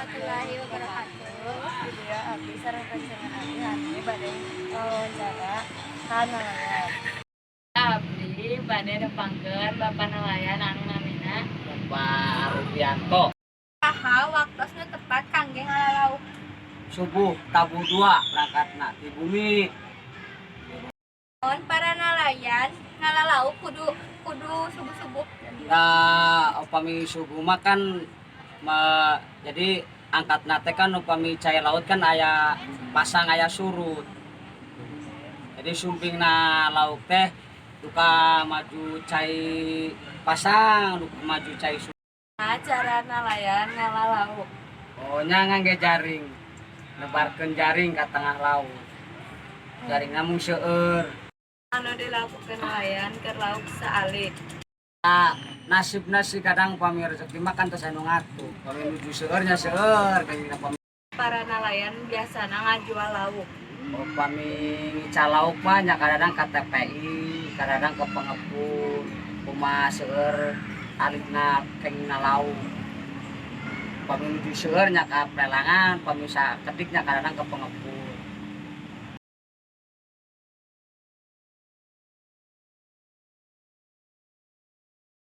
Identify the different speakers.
Speaker 1: Warahmatullahi wabarakatuh.
Speaker 2: Gitu ya, abdi sareng rencangan abdi Hani bade wawancara ka nelayan.
Speaker 3: Abdi bade nepangkeun Bapak nelayan anu namina
Speaker 4: Bapak Rupianto.
Speaker 1: Saha waktosna tepat kangge ngalalauk?
Speaker 4: Subuh tabuh dua berangkatna di bumi.
Speaker 1: Naon para nelayan ngalalauk kudu kudu subuh-subuh?
Speaker 4: Nah, upami subuh mah kan jadi angkatna teh kan upami cai laut kan aya pasang, aya surut. Jadi sumpingna lauk teh duka maju cai pasang, duka maju cai surut.
Speaker 3: Nah, cara nelayan ngalalauk?
Speaker 4: Oh nya, ngangge jaring, nebarkeun jaring ke tengah laut, jaringna mung seueur.
Speaker 3: Anu dilakukan nelayan keur lauk saalit?
Speaker 4: Nah, nasibna sih kadang upami rezeki mah kan tos anu ngatur. Upami nuju seueur nya seueur, kayaknya upami
Speaker 3: Para nelayan biasana ngajual lauk?
Speaker 4: Upami ngical lauk mah nya kadang ke TPI, kadang ke pengepul, kumaha seueur alitna kengingna lauk. Upami nuju seueur nya ka pelelangan, upami sakedik nya kadang ke pengepul.